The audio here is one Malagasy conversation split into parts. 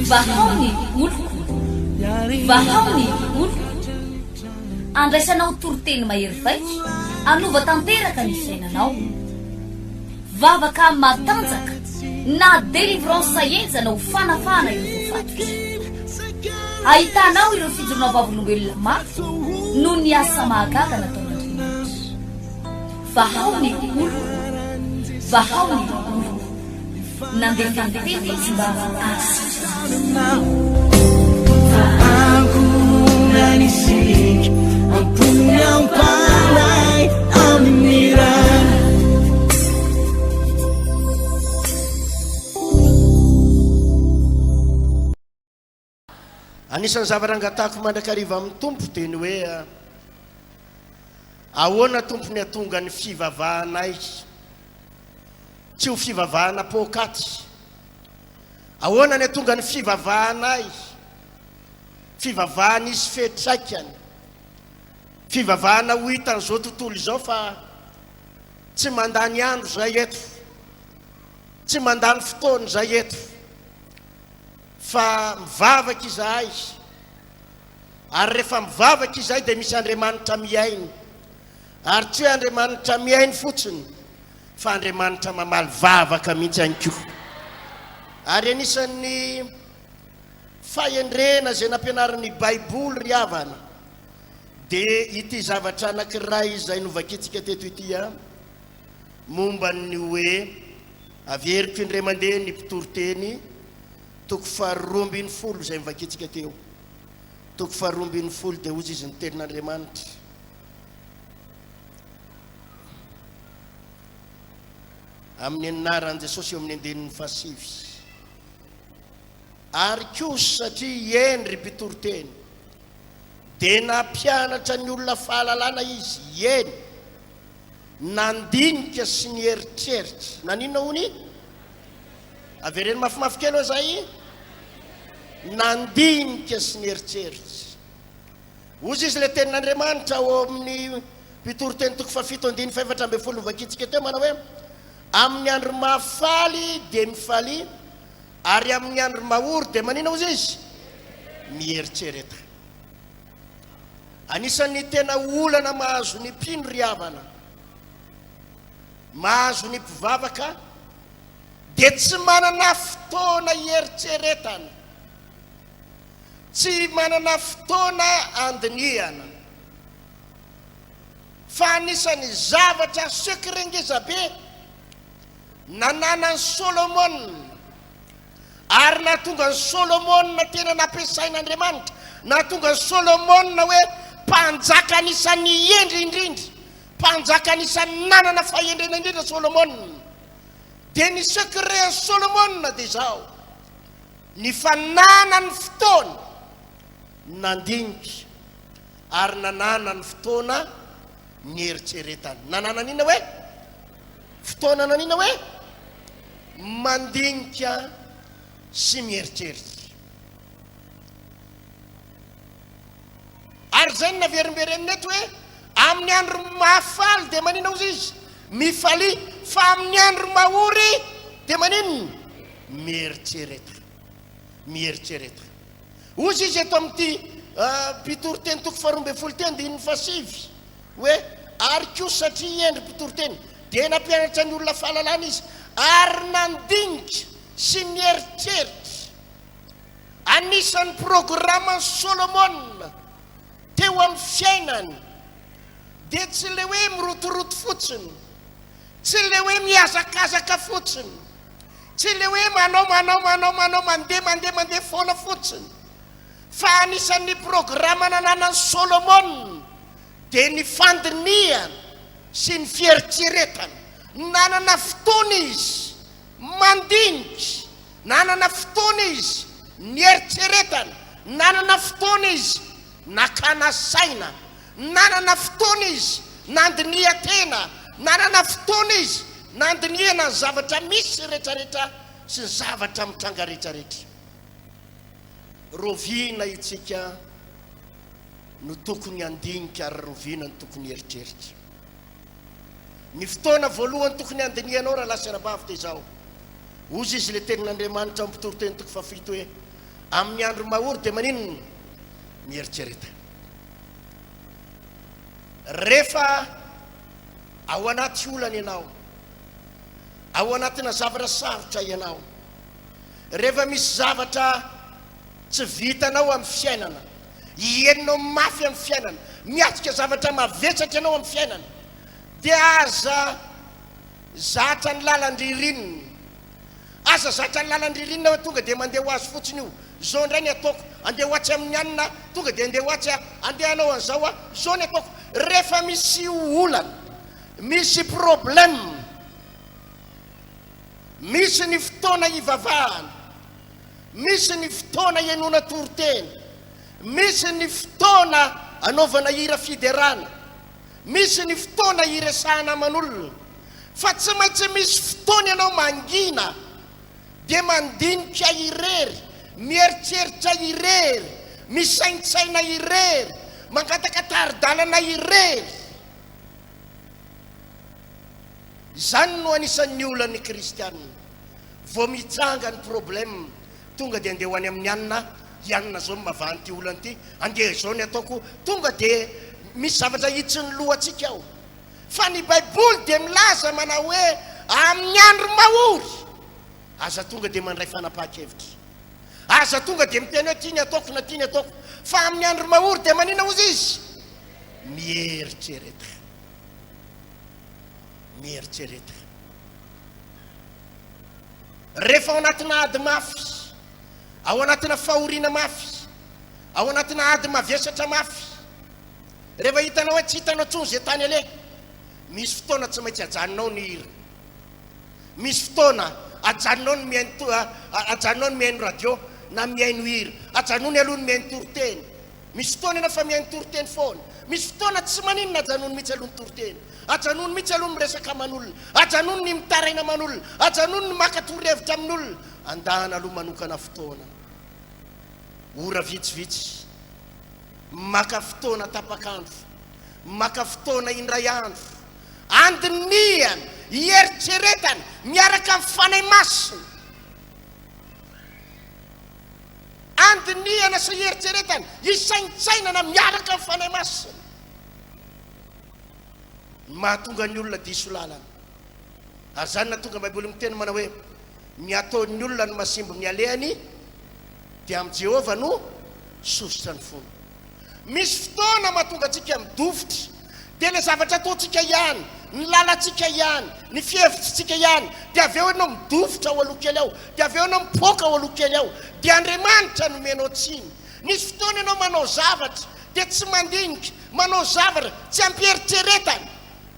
Vahao ny oloko, vahao ny oloko. Andraisanao toriteny mahery vaika, hanova tanteraka ny fiainanao. Vavaka matanjaka na délivrance henjana ho fanafahana ireo voafatotra. Ahitanao ireo fijoroana vavolombelona mafy noho ny asa mahagaga nataon'Andriamanitra. Vahao ny oloko, vahao ny oloko. Nandefa ny teny izy mba hahasitrana Anisan'ny zavatra angatahako mandrakariva amin'ny Tompo dia ny hoe ahoana Tompo ny hatonga ny fivavahanay tsy ho fivavahana poakaty. Ahoana ny hatonga ny fivavahanay fivavahana hisy fetraikany, fivavahana ho hitan'izao tontolo izao fa tsy mandany andro izay eto, tsy mandany fotoana izay eto. Fa mivavaka izahay, ary rehefa mivavaka izahay dia misy Andriamanitra mihaino. Ary tsy hoe Andriamanitra mihaino fotsiny, fa Andriamanitra mamaly vavaka mihitsy ihany koa. Ary anisan'ny fahendrena izay nampianarin'ny Baiboly ry havana, dia ity zavatra anankiray izay novakintsika teto ity an, momba ny hoe Averiko indray mandeha ny Mpitoriteny, toko faharoa ambin'ny folo izay novakintsika teo. Toko faharoa ambin'ny folo dia hozy izy ny tenin'Andriamanitra. Amin'ny anaran'i Jesosy eo amin'ny andininy fahasivy. Ary kosa satria hendry mpitoriteny, dia nampianatra ny olona fahalalana izy, eny, Nandinika sy nieritreritra. Naninona hono i? Avereno mafimafy kely hoe zay. Nandinika sy nieritreritra. Hozy izy ilay tenin'Andriamanitra ao amin'ny Mpitoriteny toko fahafito andininy fahefatra ambin'ny folo novakintsika teo manao hoe amin'ny andro mahafaly dia mifalia ary amin'ny andro mahory dia manina hozy izy? Mieritrereta. Anisan'ny tena olana mahazo ny mpino ry havana, mahazo ny mpivavaka dia tsy manana fotoana hieritreretana, tsy manana fotoana andinihana. Fa anisan'ny zavatra secret ngeza be nananan'i Solomona, Ary nahatonga an'i Solomona tena nampiasain'Andriamanitra, nahatonga an'i Solomona hoe mpanjaka anisan'ny hendry indrindra, mpanjaka anisan'ny nanana fahendrena indrindra Solomona. Dia ny secret an'i Solomona dia izao, ny fananany fotoana nandinika ary nananany fotoana nieritreretany. Nananany inona hoe? Fotoana nanina hoe? Mandinika sy mieritreritra. Ary izay no naverimberenina eto hoe amin'ny andro mahafaly dia manina ozy izy? Mifalia, fa amin'ny andro mahory dia maninona? Mieritrereta. Mieritrereta. Ozy izy eto amin'ity mpitoriteny toko faharoa ambin'ny folo ity andininy fahasivy hoe ary koa satria hendry mpitoriteny dia nampianatra ny olona fahalalana izy ary nandinika sy nieritreritra. Anisan'ny programan'i Solomona teo amin'ny fiainany dia tsy ilay hoe mirotoroto fotsiny, tsy ilay hoe mihazakazaka fotsiny, Tsy ilay hoe manao, manao, manao, manao, mandeha, mandeha, mandeha foana fotsiny. Fa anisan'ny programa nananan'i Solomona dia ny fandinihana sy ny fieritreretana. Nanana fotoana izy mandinika, nanana fotoana izy nieritreretana, nanana fotoana izy nakana saina, Nanana fotoana izy nandinihan-tena, nanana fotoana izy nandinihana ny zavatra misy rehetrarehetra sy ny zavatra mitranga rehetrarehetra. Roviana isika no tokony handinika ary roviana no tokony hieritreritra? Ny fotoana voalohany tokony handinihanao rahalahy sy ranabavy dia izao. Hozy izy ilay tenin'Andriamanitra ao amin'ny Mpitoriteny toko fahafito hoe, Amin'ny andro mahory dia maninona? Mieritrereta. Rehefa ao anaty olana ianao, ao anatina zavatra sarotra ianao, rehefa misy zavatra tsy vitanao amin'ny fiainana, hiheninao mafy amin'ny fiainana, miatrika zavatra mavesatra ianao amin'ny fiainana, dia aza zatra ny lalan-dririnina. Aza zatra ny lalan-dririnina hoe tonga dia mandeha ho azy fotsiny io. Izao indray ny ataoko, andeha ho atsy amin'ny anona aho, tonga dia andeha ho atsy aho, andeha hanao an'izao aho, izao ny ataoko. Rehefa misy olana, misy problème, misy ny fotoana hivavahana, misy ny fotoana henoana toriteny, misy ny fotoana anaovana hira fiderana, Misy ny fotoana hiresahana aman'olona fa tsy maintsy misy fotoana ianao mangina dia mandinika irery, mieritreritra irery, misaintsaina irery, mangataka tari-dalana irery. Izany no anisan'ny olan'ny kristianina. Vao mitranga ny problème Tonga dia andeha ho any amin'ny anona, i anona zao no mahavaha an'ity olana ity, andeha izao ny ataoko, tonga dia misy zavatra ahitsin'ny lohantsika ao. Fa ny Baiboly dia milaza manao hoe amin'ny andro mahory, aza tonga dia mandray fanapahan-kevitra. Aza tonga dia miteny hoe ity ny ataoko na ity ny ataoko. Fa amin'ny andro mahory dia manina hozy izy? Mieritrereta. Mieritrereta. Rehefa ao anatina ady mafy, ao anatina fahoriana mafy, ao anatina ady mavesatra mafy, rehefa hitanao hoe tsy hitanao intsony izay tany aleha, misy fotoana tsy maintsy ajanonao ny hira. Misy fotoana ajanonao ny mihaino ajanonao ny mihaino radio na mihaino hira. Ajanony aloha ny mihaino toriteny. Misy fotoana ianao fa mihaino toriteny foana. Misy fotoana tsy maninona ajanony mihitsy aloha ny toriteny. Ajanony mihitsy aloha ny miresaka aman'olona. Ajanony ny mitaraina aman'olona. Ajanony ny maka torohevitra amin'olona. Andahana aloha manokana fotoana. Ora vitsivitsy. Maka fotoana tapak'andro. Maka fotoana indray andro. Andinihana, ieritreretana, miaraka amin'ny Fanahy Masina. Andinihana sy ieritreretana, isaintsainana miaraka amin'ny Fanahy Masina. Ny mahatonga ny olona diso lalana. Ary izany nahatonga ny Baiboly miteny manao hoe, Ny ataon'ny olona no masimbo ny alehany, dia amin'i Jehovah no sosotra ny fony. Misy fotoana mahatonga antsika midofotra, dia ilay zavatra ataontsika ihany, ny lalantsika ihany, ny fihevitsitsika ihany, dia avy eo ianao midofotra ao aloha kely ao, dia avy eo ianao mipoaka ao aloha kely ao, dia Andriamanitra no omenao tsiny. Misy fotoana ianao manao zavatra, dia tsy mandinika, manao zavatra tsy am-pieritreretana,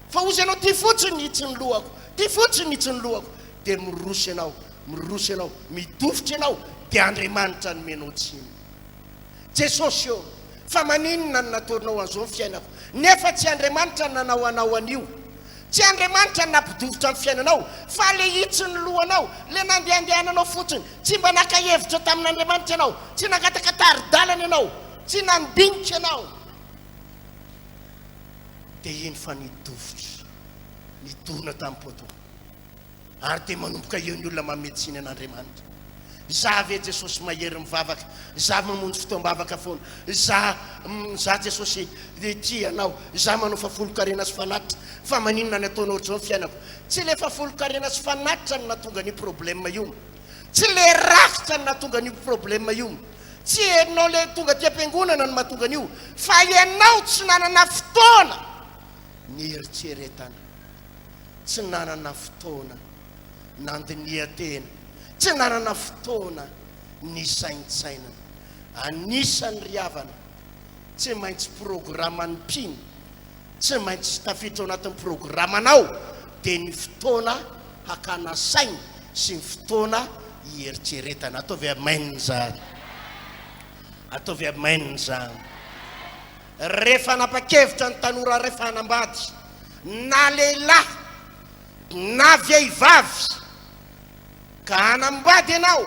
fa hozy ianao tia fotsiny ny hitsin'ny lohako, tia fotsiny ny hitsin'ny lohako, dia miroso ianao, miroso ianao, midofotra ianao, dia Andriamanitra no omenao tsiny. Jesosy ô, fa maninona no nataonao an'izao ny fiainako, nefa tsy Andriamanitra no nanao anao an'io? Tsy Andriamanitra no nampidofotra ny fiainanao, fa le hitsin'ny lohanao, le nandehandehananao fotsiny, tsy mba naka hevitra tamin'Andriamanitra ianao, tsy nangataka tari-dalana ianao, tsy nandinika ianao. Dia iny fa nidofotra, nidona tamin'ny poteau. Ary dia manomboka eo ny olona manome tsiny an'Andriamanitra. Za ve Jesosy mahery mivavaka, za mamonjy fotoam-bavaka foana, za za Jesosy tia anao, za manao fahafolonkarena sy fanatitra, fa maninona ny ataonao ohatr'izao ny fiainako? Tsy le fahafolonkarena sy fanatitra no nahatonga an'io problème io. Tsy le rafitra no nahatonga an'io problème io. Tsy enao le tonga aty am-piangonana no mahatonga an'io, fa ianao tsy nanana fotoana nieritreretana. Tsy nanana fotoana nandinihan-tena, tsy nanana fotoana nisaintsainana. Anisan'ny ry havana, tsy maintsy programan'ny mpino, tsy maintsy tafiditra ao anatin'ny programanao dia ny fotoana hakana saina sy ny fotoana hieritreretana. Ataovy amen izany. Ataovy amen izany. Rehefa nanapa-kevitra ny tanora iray fa hanambady, na lehilahy na vehivavy, ka hanambady ianao,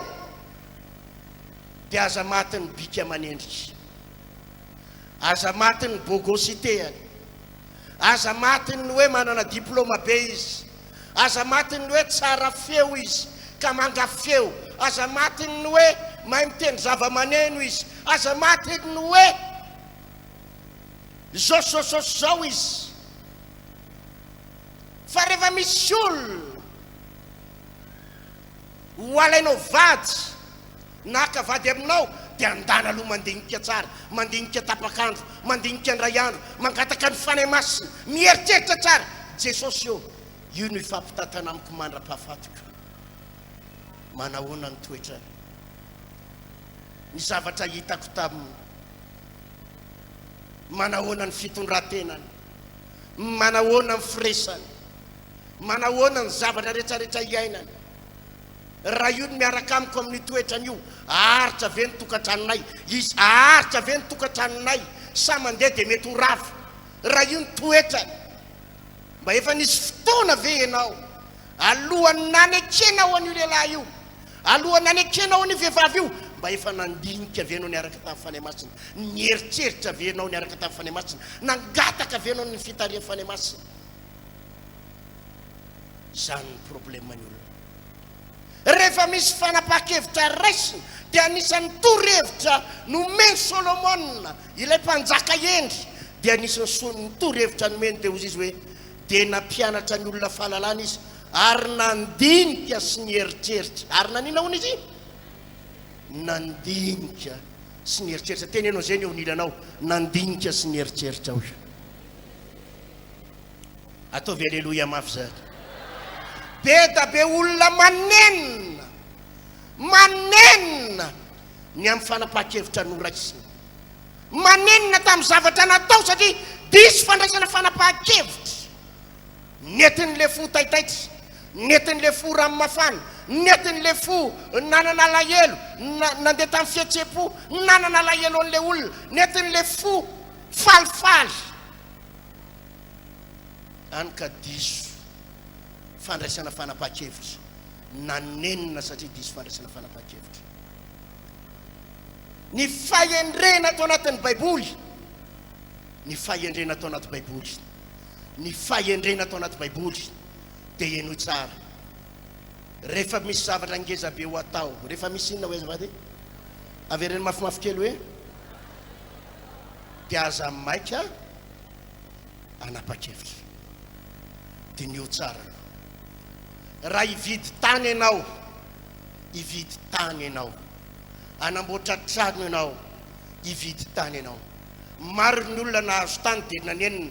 dia aza matin'ny bika aman'endrika, aza matin'ny bogositehany, aza matin'ny hoe manana diplaoma be izy, aza matin'ny hoe tsara feo izy. ka manga feo, aza matin'ny hoe mahay mitendry zava-maneno izy, aza matin'ny hoe izao sy izao sy izao sy izao izy. Fa rehefa misy olona ho alainao vady na haka vady aminao dia andana aloha mandinika tsara, mandinika tapak'andro, mandinika indray andro, mangataka ny Fanahy Masina, mieritreritra tsara, Jesosy ô, io no hifampitantana amiko mandra-pahafatiko. Manahoana ny toetrany? Ny zavatra hitako taminy. Manahoana ny fitondran-tenany? Manahoana ny firesany? Manahoana ny zavatra rehetrarehetra iainany? Raha io no miaraka amiko amin'io toetrany io, haharitra ve ny tokantranonay? Izy, haharitra ve ny tokantranonay sa mandeha dia mety ho rava? Raha io ny toetrany, mba efa nisy fotoana ve ianao alohan'ny nanekenao an'io lehilahy io, alohan'ny nanekenao an'io vehivavy io, mba efa nandinika ve ianao niaraka tamin'ny Fanahy Masina? Nieritreritra ve ianao niaraka tamin'ny Fanahy Masina? Nangataka ve ianao ny fitarihan'ny Fanahy Masina? Izany ny problème ny olona. Rehefa misy fanapahan-kevitra raisina dia anisan'ny torohevitra nomen'i Solomona ilay mpanjaka hendry dia anisan'ny ny torohevitra nomeny dia hozy izy hoe dia nampianatra ny olona fahalalana izy ary nandinika sy nieritreritra. Ary nanina hono izy? Nandinika sy nieritreritra. Teneno an'izay ny eo anilanao, nandinika sy nieritreritra hoy. Ataovy aleloia mafy zany. Be da be olona manenina, manenina ny amin'ny fanapahan-kevitra noraisina. Manenina tamin'ny zavatra natao satria diso fandraisana fanapahan-kevitra. Nentin'ilay fo taitaitra, nentin'ilay fo rano mafana, nentin'ilay fo nanana alahelo, nandeha tamin'ny fihetseham-po, nanana alahelo an'ilay olona, nentin'ilay fo falifaly. Any ka diso fandraisana fanapahan-kevitra, nanenina satria diso fandraisana fanapahan-kevitra. Ny fahendrena ato anatin'ny Baiboly, ny fahendrena ato anaty Baiboly, ny fahendrena ato anaty Baiboly dia henoy tsara. Rehefa misy zavatra ngeza be ho atao, rehefa misy inona hoe azafady? Avereno mafimafy kely hoe dia aza maika hanapa-kevitra. Diniho tsara aloha. Raha hividy tany ianao, hividy tany ianao. Hanamboatra trano ianao, hividy tany ianao. Maro ny olona nahazo tany dia nanenina.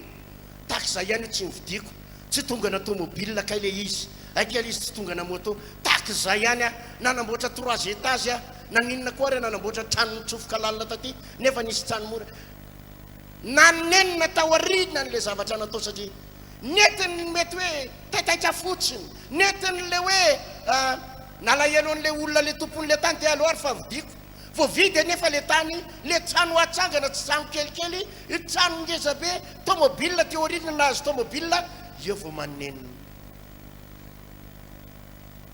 Tahaka izay ihany io tsy novidiako. Tsy tongana tomobile kay ilay izy. Hay kay ilay izy tsy tongana moto. Tahaka izay ihany aho. Nanamboatra trois étages aho. Naninona koa ary aho nanamboatra trano nitsofoka lalina taty nefa nisy trano mora. Nanenina taorian'ilay zavatra natao satria nentiny ny mety hoe taitaitra fotsiny, nentiny ilay hoe nalahelo an'ilay olona ilay tompon'ilay tany dia aleo ary fa vidiako. Voavidy anefa ilay tany, ilay trano hatsangana tsy trano kelikely, trano ngeza be, tomobile aty aoriana nahazo tomobile, eo vao manenina.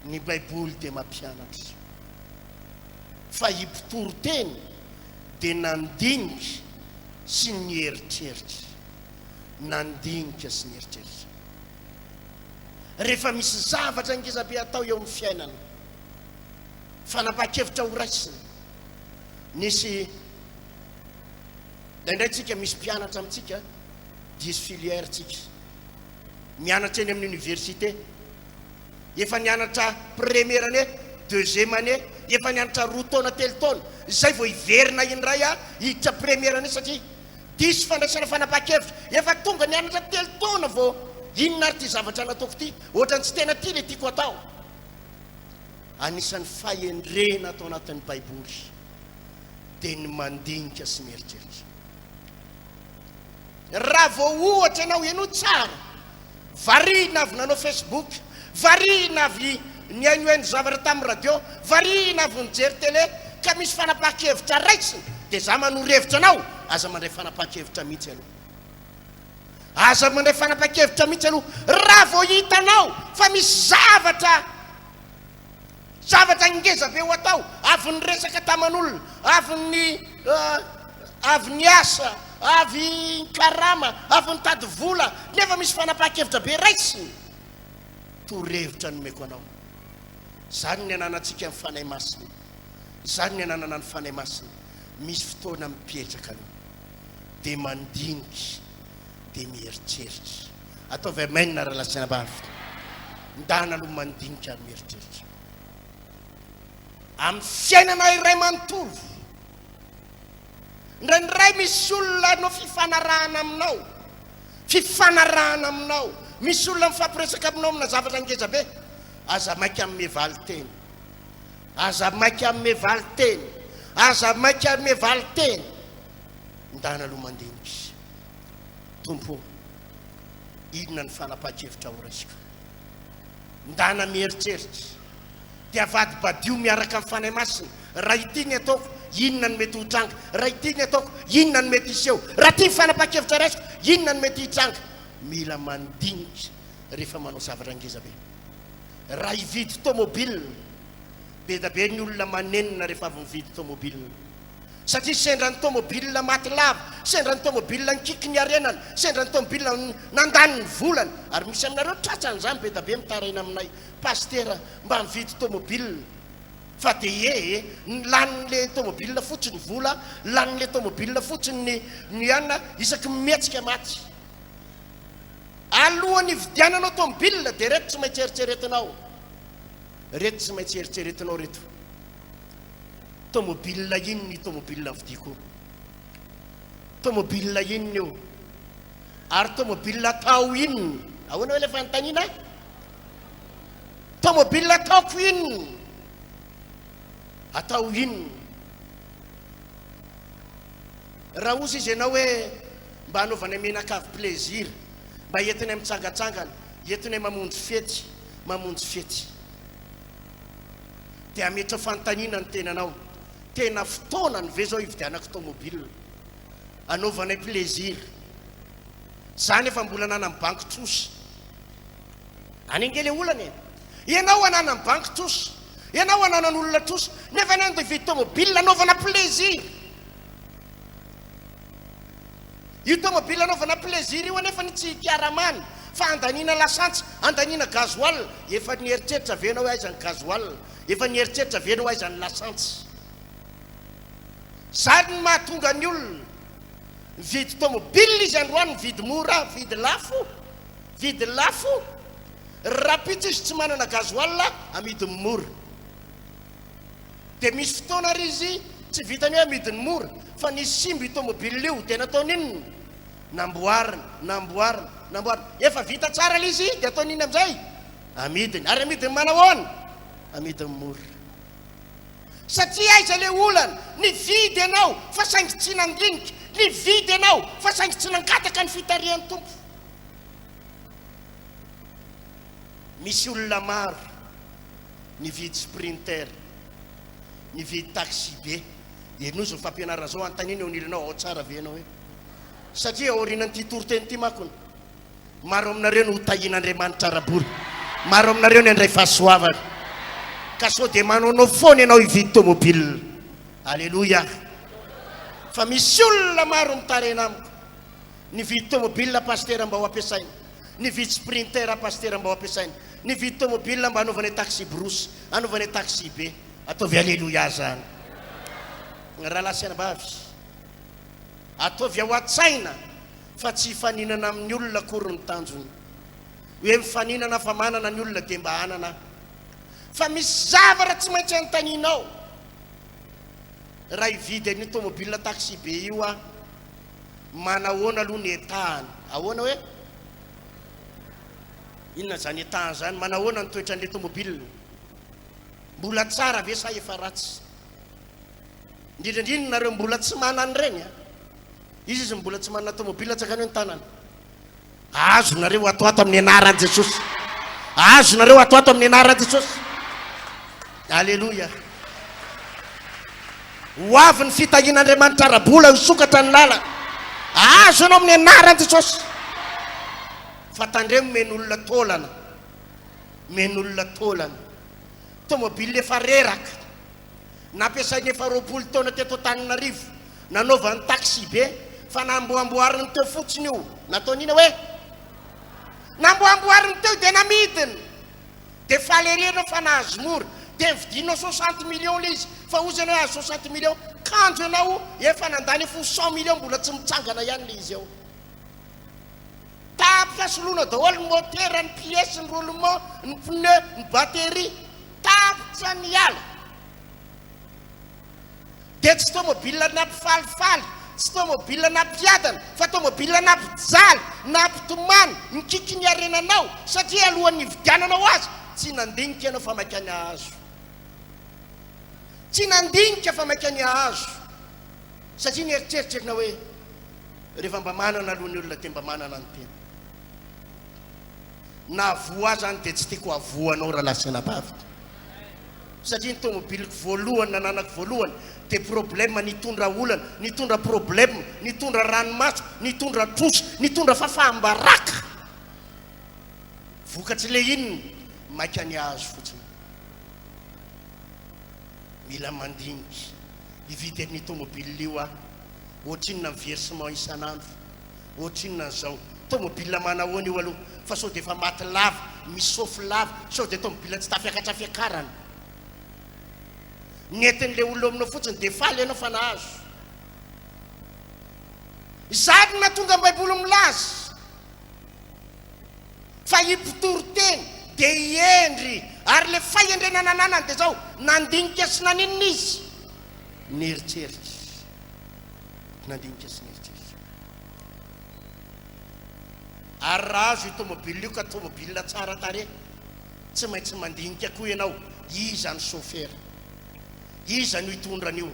Ny baiboly dia mampianatra fa i mpitory teny dia nandinika sy nieritreritra. Nandinika sy nieritreritra. Rehefa misy zavatra ngezabe atao eo amin'ny fiainana, fanapahan-kevitra ho raisina, nisy indraindray tsika misy mpianatra amintsika diso filière tsika, mianatra eny amin'ny université, Efa nianatra première année, deuxième année, efa nianatra roa taona, telo taona, izay vao hiverina indray hiditra première année satria diso fandraisana fanapahan-kevitra. Efa tonga nianatra telo taona vao inona ary ity zavatra nataoko ity, ohatran'ny tsy tena ity ilay tiako atao. Anisan'ny fahendrena ato anatin'ny Baiboly dia ny mandinika sy mieritreritra. Raha vao ohatra ianao, henoy tsara, Variana avy nanao Facebook, variana avy nihainohaino zavatra tamin'ny radio, variana avy nijery télé, ka misy fanapahan-kevitra raisina, dia za manoro hevitra anao, aza mandray fanapahan-kevitra mihitsy aloha. Aza mandray fanapahan-kevitra mihitsy aloha, raha vao hitanao fa misy zavatra Zavatra ngeza be ho atao, avy niresaka taman'olona, avy ny avy niasa, avy nikarama, avy nitady vola, nefa misy fanapahan-kevitra be raisina. Torohevitra nomeko anao. Izany ny ananantsika ny Fanahy Masina. Izany ny ananana ny Fanahy Masina. Misy fotoana mipetraka aloha. Dia mandinika. Dia mieritreritra. Ataovy amen rahalahy sy anabavy. Ndana aloha mandinika ary mieritreritra. Amin'ny fiainana iray manontolo. Indraindray misy olona hanao fifanarahana aminao. Fifanarahana aminao. Misy olona mifampiresaka aminao amina zavatra ngeza be. Aza maika hanome valin-teny. Aza maika hanome valin-teny. Aza maika hanome valin-teny. Ndana aloha mandinika. Tompo ô, inona ny fanapahan-kevitra horaisiko? Ndana mieritreritra. Dia avadibadio miaraka amin'ny Fanahy Masina. Raha ity ny ataoko, inona no mety ho tranga? Raha ity ny ataoko, inona no mety hiseho? Raha ity ny fanapahan-kevitra raisiko, inona no mety hitranga? Mila mandinika rehefa manao zavatra ngeza be. Raha hividy tomobile, be dia be ny olona manenina rehefa avy mividy tomobile. Satria sendra ny tomobile maty lava, sendra ny tomobile nikiky ny harenany, sendra ny tomobile nandany ny volany. Ary misy aminareo tratran'izany be dia be mitaraina aminay, Pasitera mba mividy tomobile fa dia ee e, ny lanin'le tomobile fotsiny vola, lanin'le tomobile fotsiny ny ny anona isaky ny mihetsika maty. Alohan'ny hividiananao tomobile dia reto tsy maintsy eritreretinao. Reto tsy maintsy eritreretinao reto. Tomobile inona io tomobile vidiako io? Tomobile inona io? Ary tomobile atao inona? Ahoana hoe ilay fanontaniana? Tomobile ataoko inona? Atao inona? Raha ozy izy ianao hoe mba hanaovanay mianakavy plaisir, mba entinay mitsangatsangana, entinay mamonjy fety, mamonjy fety. Dia hametra fanontaniana ny tenanao, tena fotoanany ve izao hividianako tomobile? Anaovanay plaisir. Za nefa mbola ananan'ny banky trosa. Any ange le olana e! Ianao ananan'ny banky trosa, ianao ananan'olona trosa, nefa ianao andeha hividy tomobile anaovana plaisir. Io tomobile anaovana plaisir io anefa ny tsy hikaramana fa andaniana lasantsy, andaniana gasoil. Efa nieritreritra ve ianao hoe aiza ny gasoil? Efa nieritreritra ve ianao aiza ny lasantsy? Zany no mahatonga ny olona mividy tomobile izy androany mividy mora, mividy lafo. Vidiny lafo, rahampitso izy tsy manana gasoil amidiny mora. Dia misy fotoana ary izy tsy vitany hoe amidiny mora fa nisy simba io tomobile io dia nataony inona? Namboarina, namboarina, namboarina. Efa vita tsara ilay izy dia ataony inona amin'izay? Amidiny. Ary amidiny manahoana? Amidiny mora. Satria aiza ilay olana? Nividy ianao fa saingy tsy nandinika. Nividy ianao fa saingy tsy nangataka ny fitarihan'ny Tompo. Misy olona maro nividy sprinter, nividy taxi-be. Henoy izao fampianarana izao, anontanio eo anilanao, ao tsara ve ianao e? Satria aorianan'ity toriteny ity manko, maro aminareo no hotahian'Andriamanitra ara-bola. Maro aminareo ny handray fahasoavana. Ka sao dia manaonao foana ianao hividy tomobile. Aleloia! Fa misy olona maro mitaraina amiko. Nividy tomobile pasitera mba ho ampiasaina. Nividy sprinter pasitera mba ho ampiasaina. Nividy tomobile mba hanaovana taxi brousse, hanaovana taxi be. Ataovy aleloia zany. Rahalahy sy anabavy, ataovy ao an-tsaina fa tsy hifaninana amin'ny olona akory ny tanjona. Hoe mifaninana fa manana ny olona dia mba hanana aho. Fa misy zavatra tsy maintsy anontanianao. Raha hividy an'io tomobile taxi be io aho, Manahoana aloha ny état-ny? Ahoana hoe? Inona izany état-ny izany? Manahoana ny toetran'ilay tomobile? Mbola tsara ve sa efa ratsy? Indrindra indrindra nareo mbola tsy manana ireny a! Iza izy mbola tsy manana tomobile tsakany hoe ny tanana? Azonareo ato ato amin'ny anaran'i Jesosy. Azonareo ato ato amin'ny anaran'i Jesosy. Aleloia. Ho avy ny fitahian'Andriamanitra ara-bola hisokatra ny lalana. Azo ianao amin'ny anaran'i Jesosy. Fa tandremo men'olona taolana. Men'olona taolana. Tomobile efa reraka. Nampiasainy efa 20 taona teto Antananarivo, nanaovany taxi-be, fa namboamboariny teo fotsiny io. Nataony inona hoe? Namboamboariny teo dia namidiny. Dia faly ery ianao fa nahazo mora. Dia nividianao 60 millions ilay izy. Fa hozy ianao hoe azo 60 millions, kanjo ianao efa nandany efa ho 100 millions mbola tsy mitsangana ihany ilay izy ao. Tapitra soloina daholo ny motera, ny pièces, ny roulement, ny pneu, ny batterie. Tapitra ny ala. Dia tsy tomobile nampifalifaly, tsy tomobile nampiadana, fa tomobile nampijaly, nampitomany, nikiky ny harenanao, satria alohan'ny hividiananao azy, tsy nandinika ianao fa maika ny hahazo. Tsy nandinika fa maika ny hahazo. Satria nieritreritra ianao hoe, rehefa mba manana aloha ny olona dia mba manana ny tena. Na voa ahy izany dia tsy tiako havoa anao rahalahy sy anabavy. Satria ny tomobiliko voalohany nananako voalohany dia problème nitondra olana, nitondra problème, nitondra ranomaso, nitondra trosa, nitondra fafaham-baraka. Vokatr'ilay inona? Maika ny hahazo fotsiny. Mila mandinika. Hividy an'io tomobile io aho. Ohatrinona ny versement isan'andro? Ohatrinona an'izao? Tomobile manahoana io aloha fa sao dia efa maty lava, misôfy lava, sao dia tomobile tsy tafiakatra fiakarana. Nentin'ilay olona eo aminao fotsiny dia faly ianao fa nahazo. Izany no nahatonga ny Baiboly milaza fa i mpitory teny dia i hendry ary ilay fahendrena nananany dia izao, nandinika sy naninona izy? Nieritreritra. Nandinika sy nieritreritra. Ary raha azo io tomobile io ka tomobile tsara tarehy, tsy maintsy mandinika koa ianao, iza ny chauffeur? Iza no hitondra an'io?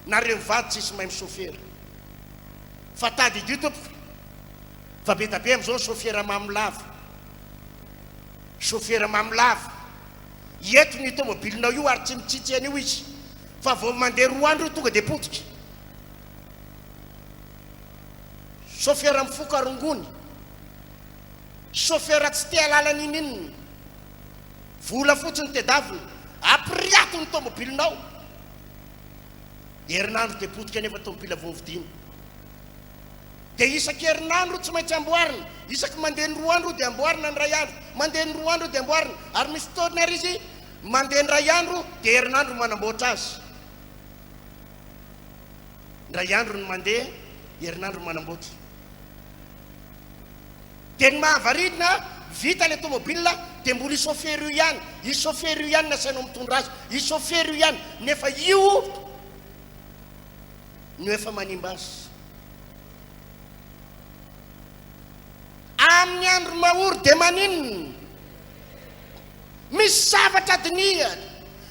Nareo mivady tsisy mahay misôfera. Fa tadidio tompoko fa be da be amizao ny sôfera mamo lava. Sôfera mamo lava. Eto ny tomobilinao io ary tsy mitsitsy an'io izy. Fa vao mandeha roa andro io tonga dia potika. Sôfera mifoka rongony. Sôfera tsy te halala n'ininona. Vola fotsiny tedavina. Apiriato ny tomobilinao. Herinandro dia potika nefa tomobila vao vidiana. Dia isan-kerinandro tsy maintsy amboarina. Isaky mandeha ny roa andro dia amboarina ny iray andro. Mandeha ny roa andro dia amboarina. Ary misy fotoana ary izy mandeha ny iray andro dia herinandro manamboatra azy. Indray andro ny mandeha, herinandro manamboatra. Dia ny mahavariana, vita ilay tomobile dia mbola io chauffeur io ihany, io chauffeur io ihany no asainao mitondra azy, io chauffeur io ihany, nefa io no efa manimba azy. Amin'ny andro mahory dia maninona? Misy zavatra dinihana.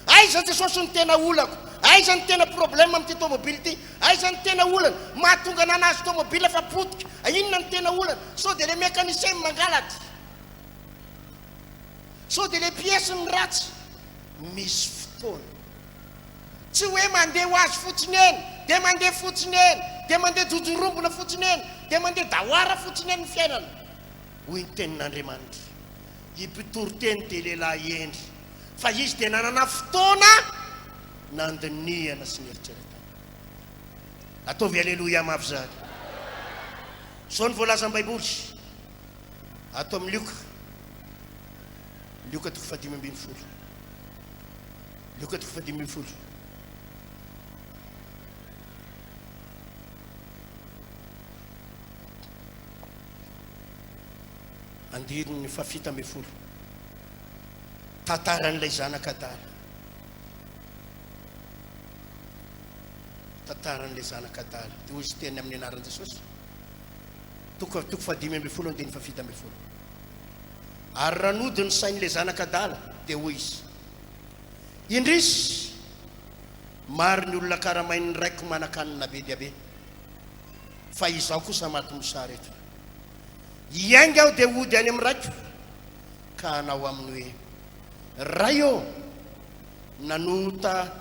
Aiza Jesosy no tena olako? Aiza ny tena problème amin'ity tomobile ity? Aiza ny tena olana? Mahatonga anah nahazo tomobile fa potika. Inona no tena olana? Sao dia le mécanicien no mangalatra? Sao dia le pièce no ratsy? Misy fotoana. Tsy hoe mandeha ho azy fotsiny eny, dia mandeha fotsiny eny, dia mandeha jojorombona fotsiny eny, dia mandeha dahoara fotsiny eny ny fiainana. Hoy ny tenin'Andriamanitra. I mpitoriteny dia lehilahy hendry, fa izy dia nanana fotoana nandinihana sy nieritreretana. Ataovy Aleloia mafy izany. Izao no voalazan'ny Baiboly ato amin'ny Lioka, Lioka toko fahadimy ambin'ny folo. Lioka toko fahadimy ambin'ny folo. Andininy fahafito ambin'ny folo. Tantaran'ilay zanak'adala. Tantaran'ilay zanak'adala. Dia hoy izy teny amin'ny anaran'i Jesosy. Toko toko fahadimy ambin'ny folo andininy fahafito ambin'ny folo. Ary raha nody ny sain'ilay zanak'adala, dia hoy izy, Indrisy, maro ny olona karamain'ny raiko manan-kanina be dia be, fa izaho kosa maty mosary eto. Hiainga aho dia hody any amin'ny raiko ka hanao aminy hoe, Ray ô, nanota,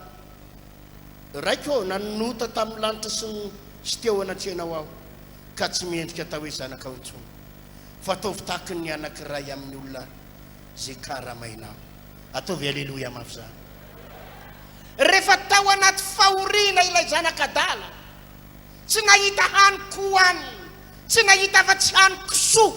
Raiko ô, nanota tamin'ny lanitra sy ny sy teo anatrehanao aho, ka tsy mendrika atao hoe zanakao intsony. Fa ataovy tahaky ny anankiray amin'ny olona izay karamainao. Ataovy Aleloia mafy izany. Rehefa tao anaty fahoriana ilay zanak'adala, tsy nahita hanin-kohanina, Tsy nahita afa-tsy hanin-kisoa.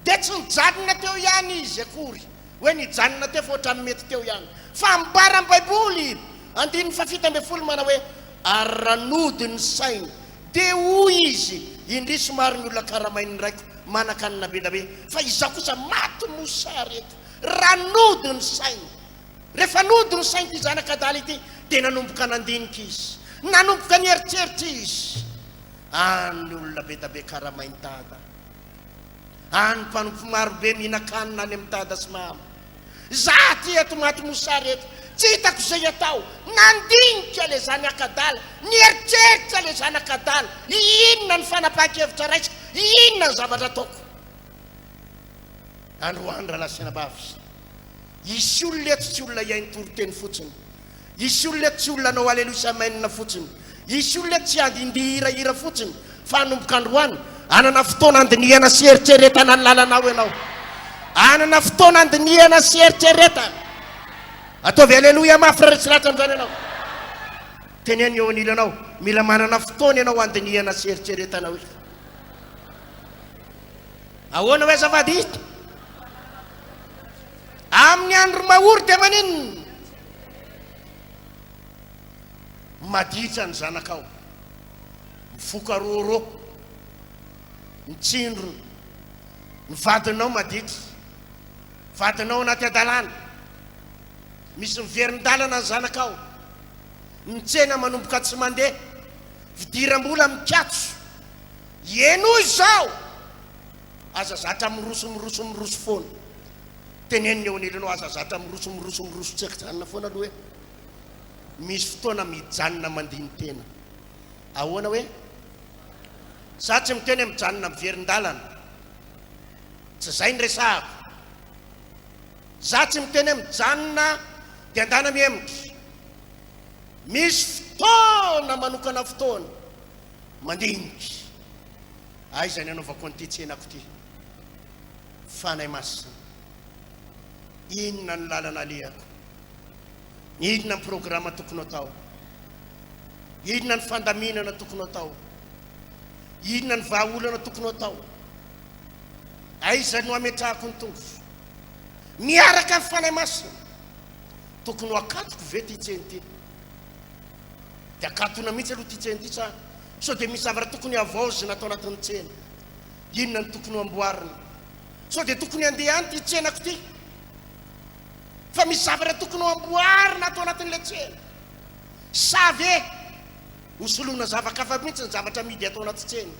Dia tsy nijanona teo ihany izy akory. Hoe nijanona teo fa ohatran'ny mety teo ihany. Fa ambaran'ny Baiboly, andininy fahafito ambin'ny folo manao hoe, Ary raha nody ny sainy, dia hoy izy, Indrisy maro ny olona karamain'ny raiko manan-kanina be dia be, fa izaho kosa maty mosary eto. Raha nody ny sainy. Rehefa nody ny sain'ity zanak'adala ity, dia nanomboka nandinika izy. Nanomboka nieritreritra izy. Any ny olona be dia be karamain'i Dada. Any mpanompo maro be mihinan-kanina any amin'i Dada sy Mama. Za aty eto maty mosary eto. Tsy hitako izay atao. Nandinika ilay zanak'adala. Nieritreritra ilay zanak'adala. Inona ny fanapahan-kevitra raisiko? Inona ny zavatra ataoko? Androany rahalahy sy anabavy. Hisy olona eto tsy olona hihaino toriteny fotsiny. Hisy olona eto tsy olona hanao Aleloia sy Amen fotsiny. Hisy olona eto tsy handindihy hirahira fotsiny, fa hanomboka androany, hanana fotoana handinihana sy hieritreretana ny lalanao ianao. Hanana fotoana handinihana sy hieritreretana. Ataovy Aleloia mafy raha resy lahatra amin'izany ianao. Teneno eo anilanao, mila manana fotoana ianao handinihana sy hieritreretana hoe. Ahoana hoe azafady? Amin'ny andro mahory dia maninona? Maditra ny zanakao, mifoka rôrô, mitsindrona, ny vadinao maditra, vadinao anaty hadalana, misy miverin-dalana ny zanakao, ny tsena manomboka tsy mandeha, fidiram-bola mikatso, henoy izao! Aza zatra miroso miroso miroso foana. Teneno ny eo anilanao aza zatra miroso miroso miroso tsy ankijanona foana aloha e. Misy fotoana mijanona mandini-tena. Ahoana hoe? Za tsy miteny hoe mijanona miverin-dalana. Tsy zay ny resahako. Za tsy miteny hoe mijanona dia andana mihemotra. Misy fotoana manokana fotoana mandinika. Aiza ny anaovako an'ity tsenako ity? Fanahy Masina, inona ny lalana alehako? Inona ny programa tokony atao? Inona ny fandaminana tokony atao? Inona ny vahaolana tokony atao? Aiza no ametrahako ny tongotro? Miaraka ny Fanahy Masina. Tokony ho akatoko ve ity tsena ity? Dia akatona mihitsy aloha ity tsena ity sa sao dia misy zavatra tokony havaozina ato anatin'ny tsena? Inona no tokony ho amboarina? Sao dia tokony handeha any ity tsenako ity? Fa misy zavatra tokony ho amboarina ato anatin'ilay tsena. Sa ve hosoloina zava-kafa mihitsy ny zavatra amidy ato anaty tsena?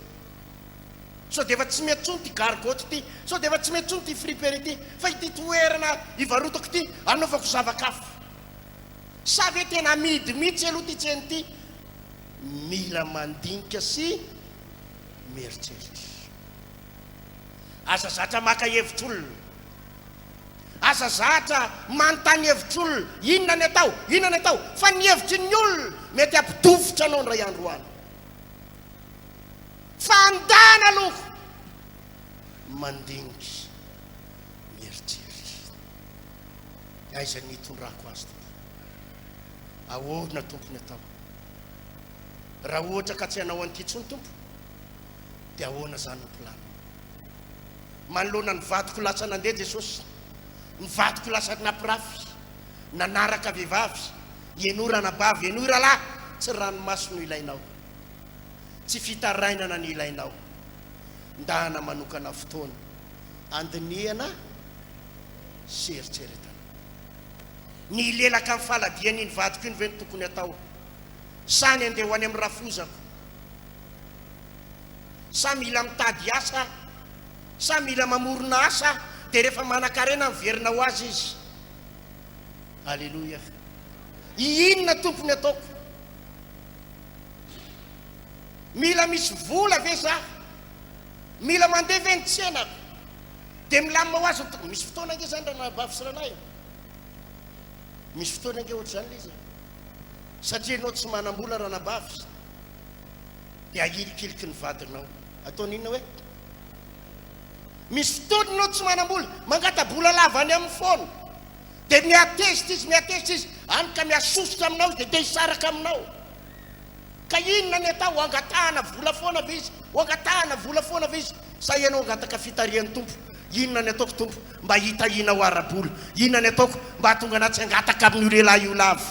Sao dia efa tsy mety intsony ity gargotte ity? Sao dia efa tsy mety intsony ity friperie ity? Fa ity toerana ivarotako ity anaovako zava-kafa. Sa ve tena amidy mihitsy aloha ity tsena ity? Mila mandinika sy mieritreritra. Aza zatra maka hevitr'olona. Aza zatra manontany hevitr'olona. Inona ny atao? Inona ny atao? Fa ny hevitry ny olona mety hampidofitra anao indray andro any. Fa andana aloha mandinika, mieritreritra. Aiza ny hitondrako azy Tompo? Ahoana Tompo ny atao? Raha ohatra ka tsy hanao an'ity intsony Tompo, dia ahoana izany ny plan? Manoloana ny vadiko lasa nandeha Jesosy, ny vadiko lasa nampirafy, nanaraka vehivavy, henoy ranabavy, henoy rahalahy, tsy ranomaso no ilainao, tsy fitarainana no ilainao, ndana manokana fotoana andinihana sy eritreretana. Ny hilelaka ny faladian'iny vadiko iny ve no tokony atao? Sa ny andeha ho any amin'ny rafozako? Sa mila mitady asa? Sa mila mamorona asa dia rehefa manankarena miverina ho azy izy? Aleloia. Inona Tompo ny ataoko? Mila misy vola ve za? Mila mandeha ve ny tsenako? Dia milamina ho azy ny tokony. Misy fotoana ange izany ranabavy sy rahalahy e. Misy fotoana ange ohatr'izany ilay izy e. Satria ianao tsy manam-bola ranabavy dia ahilikiliky ny vadinao. Ataony inona hoe? Misy fotoana ianao tsy manam-bola, mangata-bola lava any aminy foana. Dia mihatezitra izy, mihatezitra izy, any ka mihasosotra aminao izy dia te hisaraka aminao. Ka inona ny atao? Angatahana vola foana ve izy? Ho angatahana vola foana ve izy? Sa ianao angataka fitarihan'ny Tompo? Inona ny ataoko Tompo mba hitahianao ara-bola? Inona ny ataoko mba hahatonga anah tsy hangataka amin'io lehilahy io lava?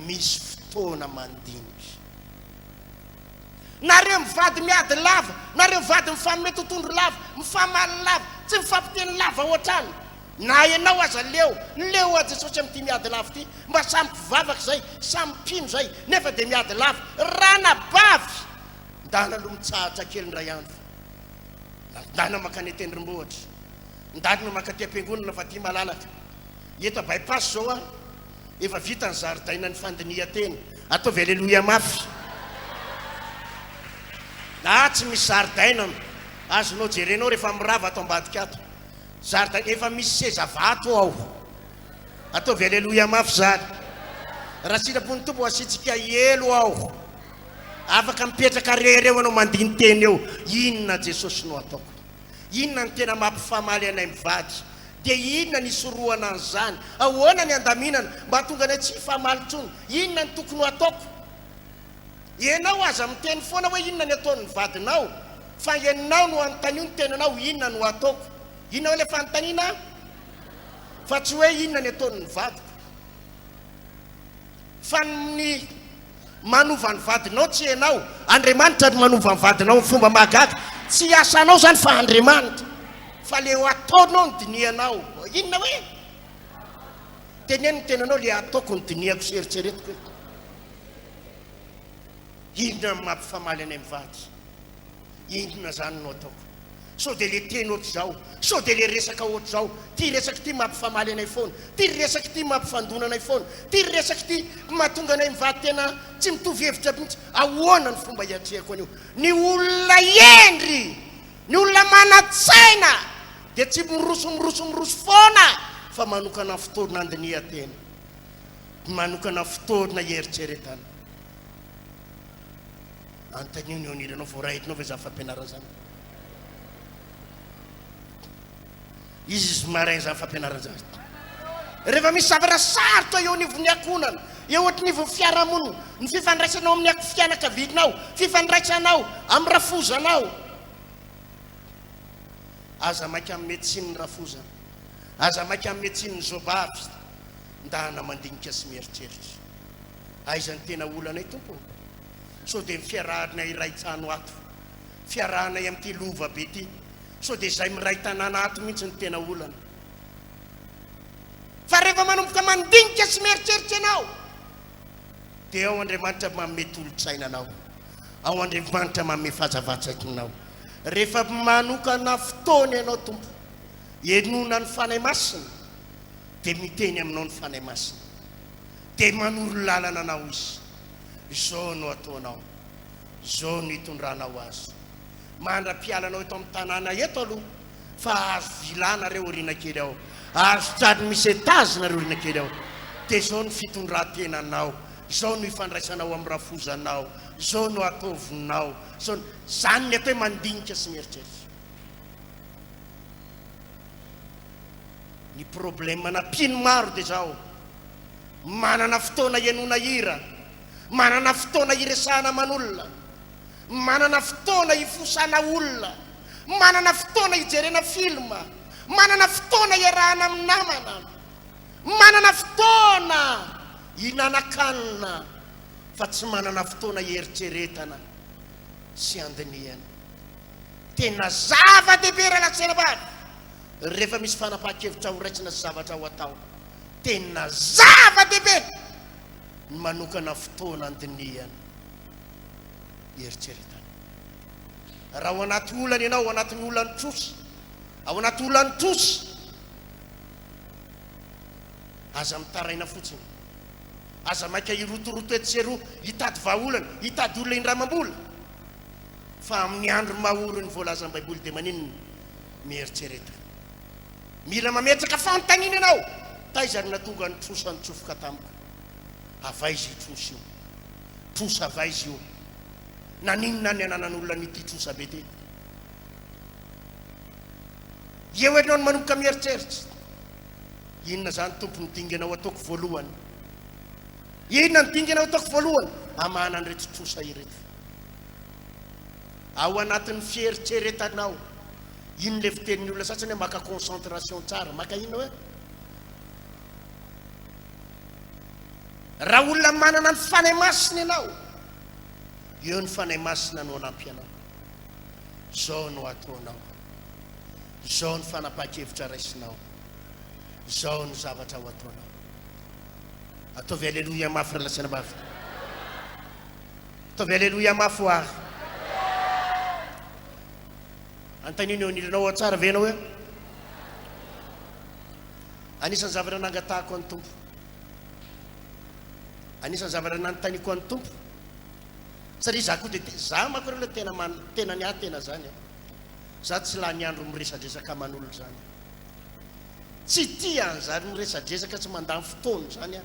Misy fotoana mandinika. Nareo mivady miady lava, nareo mivady mifanome totondro lava, mifamaly lava, tsy mifampiteny lava ohatrany. Na ianao aza leo, leo a Jesosy amin'ity miady lava ity, mba samy mpivavaka izay, samy mpino izay, nefa dia miady lava. Ranabavy! Ndana aloha mitsahatra kely indray andro. Ndana mankany an-tendrombohitra. Ndana mankaty am-piangonana fa aty malalaka. Eto bypass izao an, efa vita ny zaridainan'ny fandinihan-tena. Ataovy aleloia mafy. Ah, tsy misy zaridaina. Azonao jerenao rehefa mirava ato ambadika ato. Zaridaina efa misy seza vato ao. Ataovy aleloia mafy izany. Raha sitrapon'ny Tompo asiantsika elo ao. Afaka mipetraka rery eo ianao mandini-tena eo, inona Jesosy no ataoko? Inona no tena mampifamaly anay mivady? Dia inona ny hisorohana an'izany? Ahoana ny handaminana mba hahatonga anay tsy hifamaly intsony? Inona no tokony ho ataoko? Ianao aza miteny foana hoe inona ny ataon'ny vadinao, fa ianao no anontanio ny tenanao inona no ataoko. Inona hoe ilay fanontaniana? Fa tsy hoe inona ny ataon'ny vadiko. Fa ny manova ny vadinao tsy ianao. Andriamanitra no manova ny vadinao amin'ny fomba mahagaga. Tsy asanao izany fa Andriamanitra. Fa le ataonao no dinihanao. Inona hoe? Teneno ny tenanao le ataoko no dinihako sy eritreretiko eto. Inona no mampifamaly anay mivady? Inona izany no ataoko? Sao dia le teny ohatr'izao, sao dia le resaka ohatr'izao, ty resaka ity mampifamaly anay foana, ty resaka ity mampifandona anay foana, ty resaka ity mahatonga anay mivady tena tsy mitovy hevitra mihitsy. Ahoana ny fomba hiatrehako an'io? Ny olona hendry, ny olona manan-tsaina dia tsy miroso miroso miroso foana fa manokana fotoana handinihan-tena, manokana fotoana hieritreretana. Anontanio ny eo anilanao, voarahitinao ve izany fampianarana izany? Izy izy marin izany fampianarana izany. Rehefa misy zavatra sarotra eo anivon'ny ankohonana, eo anivon'ny fiarahamonina, ny fifandraisanao amin'ny fianakavianao, fifandraisanao amin'ny rafozanao, aza maika hanome tsiny ny rafozana, aza maika hanome tsiny ny zobavy, ndana mandinika sy mieritreritra. Aiza ny tena olanay Tompo ô? Sao dia ny fiarahanay iray trano ato, fiarahanay amin'ity lova be ity, sao dia izay miray tanàna ato mihitsy no tena olana. Fa rehefa manomboka mandinika sy mieritreritra ianao, dia ao Andriamanitra manome tolo-tsaina anao, ao Andriamanitra manome fahazavan-tsaina anao. Rehefa manokana fotoana ianao Tompo, henoina ny Fanahy Masina, dia miteny aminao ny Fanahy Masina. Dia manoro lalana anao Izy. Izao no ataonao, izao no itondranao azy. Mandra-pialanao eto amin'ny tanàna eto aloha, fa hahazo villa nareo aoriana kely ao, hahazo trano misy étage nareo aoriana kely ao. Dia izao no fitondran-tenanao, izao no ifandraisanao amin'ny rafozanao, izao no ataovinao, izao no. Izany ny atao hoe mandinika sy mieritreritra. Ny problème-na mpino maro dia izao. Manana fotoana hihainoana hira, manana fotoana hiresahana aman'olona, manana fotoana hifosana olona, manana fotoana hijerena film, manana fotoana hiarahana amin'ny namana, manana fotoana hihinanan-kanina, fa tsy manana fotoana hieritreretana sy handinihana. Tena zava-dehibe rahalahy sy anabavy rehefa misy fanapahan-kevitra horaisina sy zavatra ho atao. Tena zava-dehibe ny manokana fotoana handinihana, hieritreretana. Raha ao anaty olana ianao, ao anatin'ny olan'ny trosa, ao anaty olan'ny trosa, aza mitaraina fotsiny. Aza maika hirotoroto etsy sy eroa, hitady vahaolana, hitady olona indramam-bola. Fa amin'ny andro mahory ny voalazan'ny Baiboly dia maninona? Mieritrereta. Mila mametraka fanontaniana ianao, Taiza no nahatonga ny trosa nitsofoka tamiko? Avy aiza io trosa io? Trosa avy aiza io? Naninona ny ananan'olona an'ity trosa be ity? Eo ianao no manomboka mieritreritra. Inona izany Tompo no dingana ho ataoko voalohany? Inona no dingana ho ataoko voalohany? Hamahana an'ireto trosa ireto. Ao anatin'ny fieritreretanao. Iny le fitenin'ny olona sasany hoe maka concentration tsara, maka inona hoe? Raha olona manana ny Fanahy Masina ianao, eo ny Fanahy Masina no hanampy anao. Izao no ataonao. Izao ny fanapahan-kevitra raisinao. Izao ny zavatra ho ataonao. Ataovy aleloia mafy ry lahy sy anabavy. Ataovy aleloia mafy ho ahy. Anontanio ny eo anilanao ao tsara ve ianao hoe? Anisan'ny zavatra nangatahako an'ny Tompo. Anisan'ny zavatra nanontaniako an'ny Tompo. Satria za koa dia za manko aloha tena man, tena ny ahy tena zany a. Za tsy lany andro miresadresaka aman'olona zany. Tsy tia an'izany miresadresaka tsy mandany fotoana zany aho.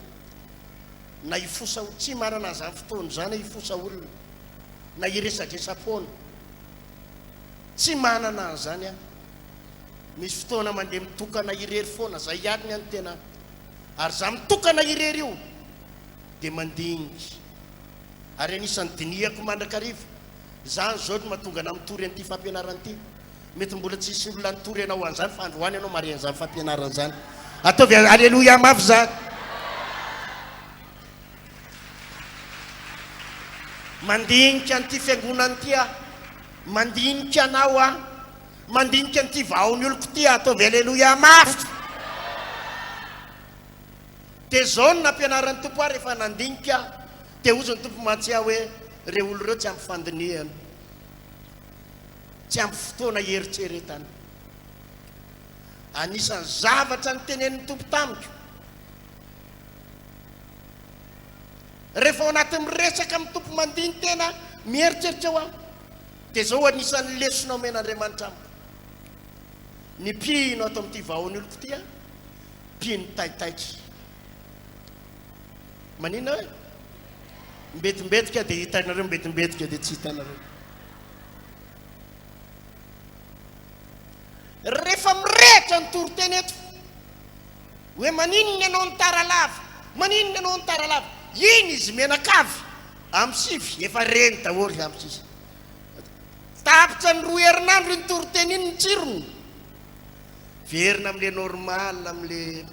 Na hifosa tsy manana an'izany fotoana izany aho hifosa olona. Na hiresadresa-poana. Tsy manana an'izany aho. Misy fotoana mandeha mitokana irery foana, zay ihany ny an'ny tena. Ary za mitokana irery io dia mandinika. Ary anisan'ny dinihako mandrakariva. Izany izao no mahatonga anah mitory an'ity fampianarana ity. Mety mbola tsy hisy olona nitory anao an'izany fa androany ianao mahare an'izany fampianarana izany. Ataovy aleloia mafy izany. Mandinika an'ity fiangonana ity aho. Mandinika anao aho. Mandinika an'ity vahaon'ny oloko ity aho. Ataovy aleloia mafy. Dia izao no nampianaran'ny Tompo ahy rehefa nandinika aho. Dia hozy ny Tompo mantsy ahy hoe, ireo olona ireo tsy ampy fandinihana. Tsy ampy fotoana hieritreretana. Anisan'ny zavatra notenenin'ny Tompo tamiko. Rehefa ao anatin'ny miresaka amin'ny Tompo mandini-tena mieritreritra eo aho, dia izao anisan'ny lesona omen'Andriamanitra amiko. Ny mpino ato amin'ity vahaon'ny oloko ity, mpino taitaitra. Maninona hoe? Mbetimbetika dia hitanareo, mbetimbetika dia tsy hitanareo. Rehefa mirehitra ny toriteny eto, hoe maninona ianao no tara lava, maninona ianao no tara lava, iny izy mianakavy amin'ny sivy, efa reny daholo amin'ny sisa. Tapitra ny roa herinandro iny toriteny iny ny tsirony. Verina amin'ilay normal, amin'ilay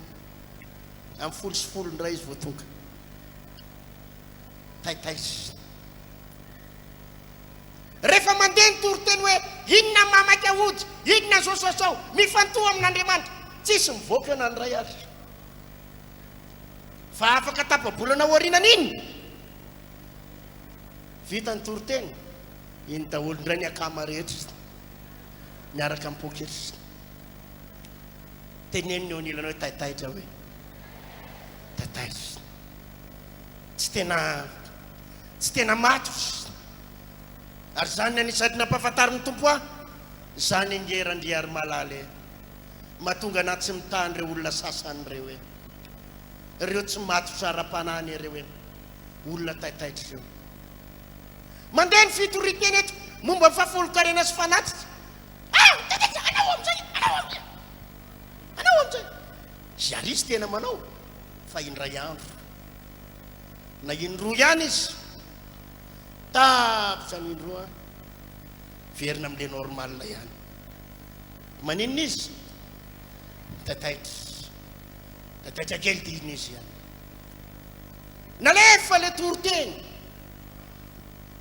amin'ny 10:10 indray izy vao tonga. Taitaitra. Rehefa mandeha ny toriteny hoe inona ny mamaika hody, inona zao sao sao, mifantoha amin'Andriamanitra. Tsisy mivoaka eo na ny iray ary. Fa afaka tapa-bolana aorianan'iny, vita ny toriteny, iny daholo indray ny akama rehetra miaraka amin'ny poketra. Teneniny eo anilanao hoe taitaitra hoe. Taitaitra. Tsy tena tsy tena matotra. Ary izany anisan'ny nampahafantarin'ny Tompo ahy, izany ange Randriarimalala e! Mahatonga anà tsy mitaha an'ireo olona sasany ireo e! Ireo tsy matotra ara-panahy anie ireo e! Olona taitaitra ireo. Mandeha ny fitorian-teny eto momba ny fahafolon-karena sy fanatitra. Ah! Taitaitra! Anao amin'izay! Anao amin'izay! Anao amin'izay! Izy ary izy tena manao fa indray andro. Na indroa ihany izy. Tapitra ny indroa, verina amin'ilay normal ihany. Maninona izy? Taitaitra. Taitaitra kely dia iny izy ihany. Nalefa ilay toriteny.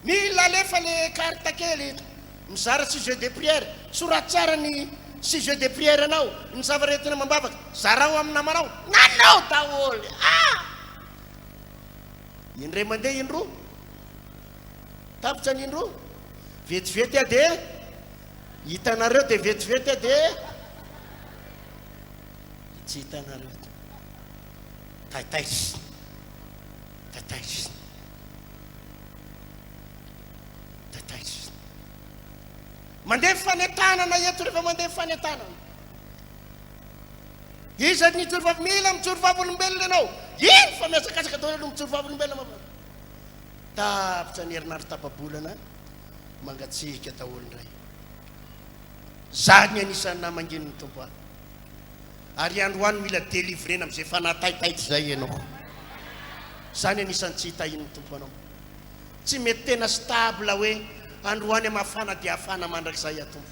Mila alefa ilay carte kely mizara sujet de prière. Soraty tsara ny sujet de prière anao, ny zavatra entina amam-bavaka. Zarao amin'ny namanao. Nanao daholo. Ah! Indray mandeha indroa. Tapitra ny indroa. Vetivety aho dia hitanareo dia vetivety aho dia tsy hitanareo. Taitaitra. Taitaitra. Taitaitra. Mandeha fanentanana eto rehefa mandeha fanentanana. Iza ny mijoro vavolombelona? Mila mijoro vavolombelona ianao. Iny fa mihazakazaka daholo aloha mijoro vavolombelona mama. Tapitra ny herinandro tapa-bolana, mangatsiaka daholo indray. Zany anisan'ny namangian'ny Tompo ahy. Ary androany mila délivrena amin'izay fanahy taitaitra izay ianao. Zany anisan'ny tsy hitahian'ny Tompo anao. Tsy mety tena stable hoe androany mafana dia hafana mandrakizay aho Tompo.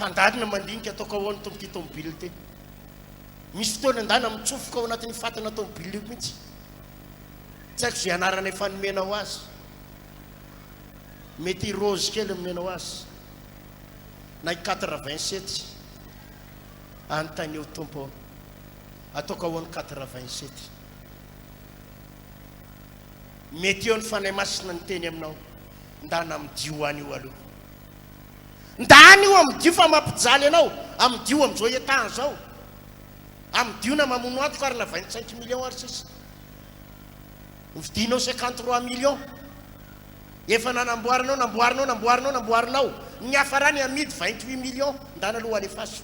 Fandalina mandinika ataoko ahoana tompo ty tomobile ty. Misy fotoana ndana mitsofoka ao anatin'ny fatana tomobile io mihitsy. Tsy haiko izay anarana efa nomenao azy. Mety i Rose kely nomenao azy. Na i 87. Anontanio Tompo ô. Ataoko ahoana 87. Mety eo ny Fanahy Masina niteny aminao, ndana amidio any io aloha. Ndana io amidio fa mampijaly anao, amidio amin'izao état zao. Amidio na mamono antoka ary na 25 millions ary sisa. Novidinao 53 millions. Efa nanamboarinao, namboarinao, namboarinao, namboarinao. Ny niafarany amidy 28 millions. Ndana aloha alefaso.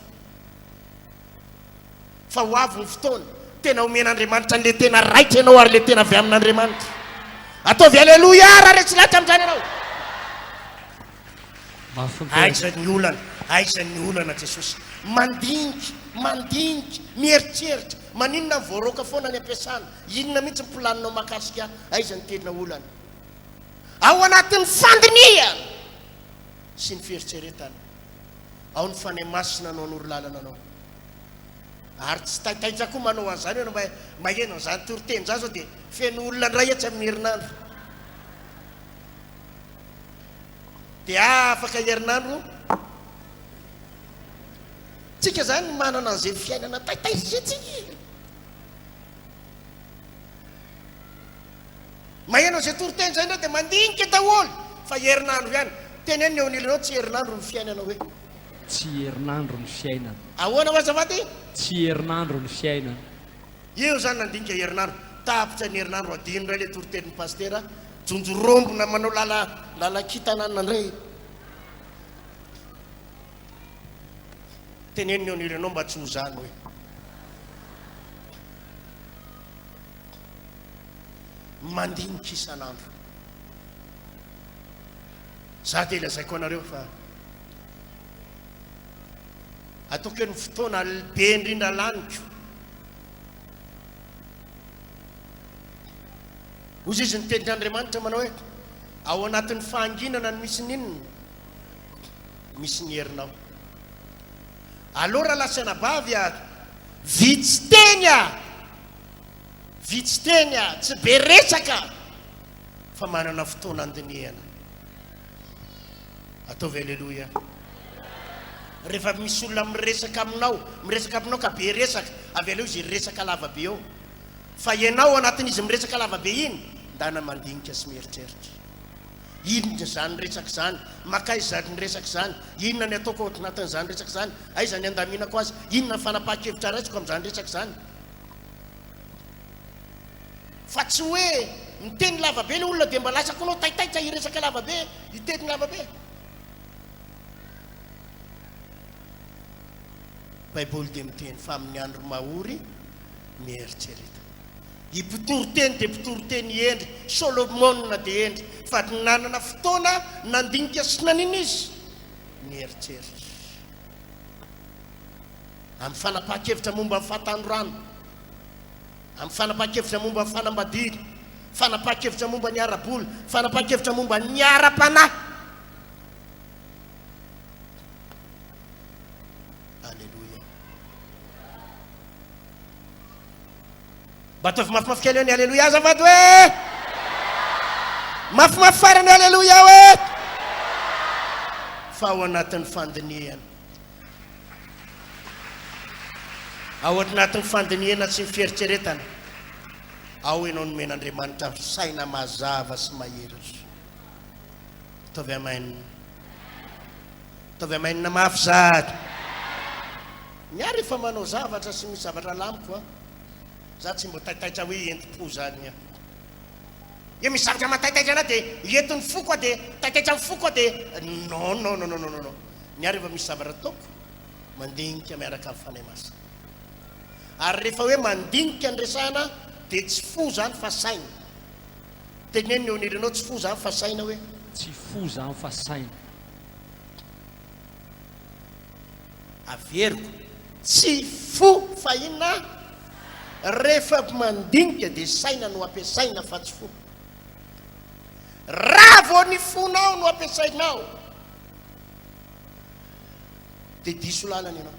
Fa ho avy ny fotoana, tena homen'Andriamanitra an'ilay tena raitra ianao ary ilay tena avy amin'Andriamanitra. Ataovy Aleloia raha resy lahatra amin'izany ianao. Mafy ny Aiza ny olana? Aiza ny olana Jesosy? Mandinika, mandinika, mieritreritra, maninona ny voaroaka foana any am-piasana? Inona mihitsy ny planinao mahakasika ahy? Aiza ny tena olana? Ao anatin'ny fandinihana sy ny fieritreretana, ao ny Fanahy Masina no hanoro lalana anao. Ary tsy taitaitra koa manao an'izany ianao mba maheno an'izany toriteny izany zao dia feno olona indray etsy amin'ny herinandro. Dia afaka herinandro tsika zany manana an'izay fiainana taitaitra izay tsika. Maheno an'izay toriteny izay indray dia mandinika daholo fa herinandro ihany. Teneno ny eo anilanao tsy herinandro ny fiainana hoe. Tsy herinandro ny fiainana. Ahoana ho azafady? Tsy herinandro ny fiainana. Eo zany nandinika herinandro. Tapitra ny herinandro adino indray le toritenin'i Pasitera. Jonjorombona manao lala lalankitana any nandray. Teneno ny eo anilanao mba tsy ho zany hoe. Mandinika isan'andro. Za dia lazaiko anareo fa ataoko hoe ny fotoana be indrindra laniko. Hozy izy ny tenin'Andriamanitra manao hoe ao anatin'ny fahanginana no misy ny inona? Misy ny herinao. Aleo rahalahy sy anabavy a, vitsy teny a, vitsy teny a, tsy be resaka fa manana fotoana andinihana. Ataovy aleloia. Rehefa misy olona miresaka aminao, miresaka aminao ka be resaka, avy aleo izy hiresaka lava be eo. Fa ianao anatin'izy miresaka lava be iny, ndana mandinika sy mieritreritra. Inona izany resaka izany? Makaiza izany resaka izany? Inona ny ataoko ao anatin'izany resaka izany? Aiza ny andaminako azy? Inona ny fanapahan-kevitra raisiko amin'izany resaka izany? Fa tsy hoe miteny lava be le olona dia mba lasa koa anao taitaitra hiresaka lava be, hiteny lava be. Baiboly dia miteny fa amin'ny andro mahory mieritrereta. I mpitoriteny dia mpitoriteny hendry, Solomona dia hendry fa nanana fotoana nandinika sy nanina izy? Nieritreritra. Amin'ny fanapahan-kevitra momba ny fahatanorana. Amin'ny fanapahan-kevitra momba ny fanambadiana, fanapahan-kevitra momba ny ara-bola, fanapahan-kevitra momba ny ara-panahy. Aleloia. Mba ataovy mafimafy kely hoe ny aleloia azafady hoe. Mafimafy farany aleloia hoe. Fa ao anatin'ny fandinihana. Ao anatin'ny fandinihana sy ny fieritreretana, ao ianao nomen'Andriamanitra saina mazava sy mahery. Ataovy amen. Ataovy amen mafy zany. Ny ahy rehefa manao zavatra sy misy zavatra alamiko a, za tsy mba taitaitra hoe entim-po zany aho. Hoe misy zavatra mahataitaitra anah dia entin'ny foko aho dia taitaitra ny foko aho dia non non non non non non. Ny ahy rehefa misy zavatra ataoko, mandinika miaraka amin'ny Fanahy Masina. Ary rehefa hoe mandinika ny resahana dia tsy fo izany fa saina. Teneno ny eo anilanao tsy fo izany fa saina hoe. Tsy fo izany fa saina. Averiko, tsy fo fa inona? Rehefa mandinika dia saina no ampiasaina fa tsy fo. Raha vao ny fonao no ampiasainao. Dia diso lalana ianao.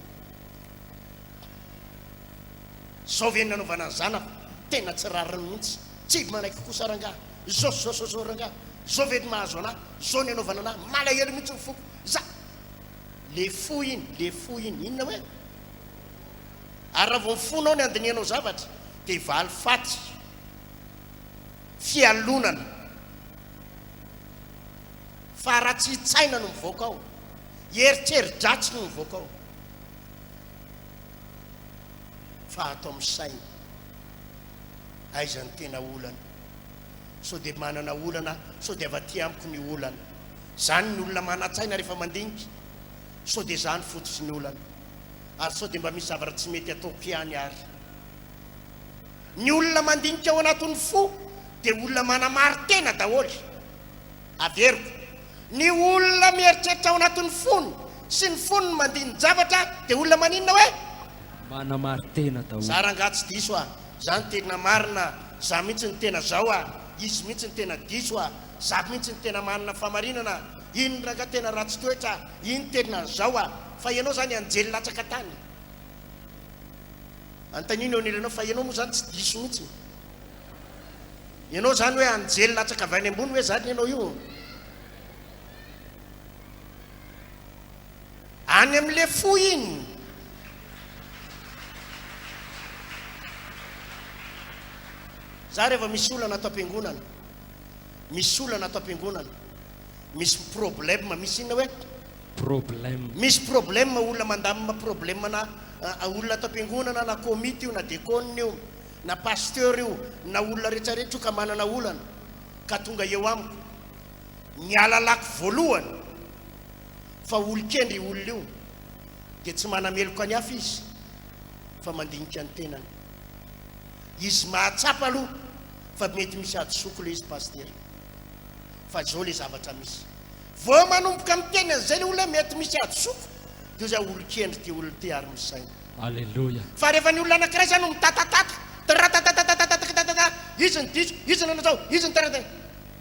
Zao ve ny nanaovana ny zanako? Tena tsy rariny mihitsy. Tsy manaiky kosa rangahy. Zao sy zao sy zao rangahy. Zao ve ny mahazo anah? Zao ny anaovana anah? Malahelo mihitsy ny foko. Za. Le fo iny, le fo iny. Inona hoe? Ary raha vao ny fonao ny andinihanao zavatra, dia valifaty, fialonana, faharatsian-tsaina no mivoaka ao, eritreri-dratsy no mivoaka ao. Fa ato amin'ny saina, aiza ny tena olana? Sao dia manana olana aho? Sao dia avy aty amiko ny olana? Izany ny olona manan-tsaina rehefa mandinika, sao dia izaho no fototry ny olana? Ary sao dia mba misy zavatra tsy mety ataoko ihany ary? Ny olona mandinika ao anatin'ny fo dia olona manamari-tena daholo. Averiko. Ny olona mieritreritra ao anatin'ny fony sy ny fony no mandini-javatra dia olona maninona hoe? Manamari-tena daholo. Za rangaha tsy diso a! Za no tena marina, za mihitsy no tena zao a! Izy mihitsy no tena diso a! Za mihitsy no tena manana famarinana a! Iny rangaha tena ratsy toetra a! Iny tena zao a! Fa ianao zany anjely latsaka tany? Anontanio ny eo anilanao fa ianao moa zany tsy diso mihitsy? Ianao zany hoe anjely latsaka avy any ambony hoe zany ianao io? Any amin'le fo iny. Za rehefa misy olana ato am-piangonana, misy olana ato am-piangonana, misy problème, misy inona hoe? Problème. Misy problème, olona mandamina problème na olona ato am-piangonana na komity io na dekônina io. na pasteur io na olona rehetra rehetra io ka manana olana ka tonga eo amiko, ny alalako voalohany fa olon-kendry io olona io dia tsy manameloka ny hafa izy fa mandinika ny tenany. Izy mahatsapa aloha fa mety misy hadisoako ilay izy pasitera fa izao ilay zavatra misy. Vao manomboka miteny an'izay ilay olona hoe mety misy hadisoako dia hoy izy hoe olon-kendry ity olona ity ary misaina. Aleloia. Fa rehefa ny olona anankiray izany no mitatatata, tratatatatatatatata, izy no diso, izy no nanao izao, izy no tratata,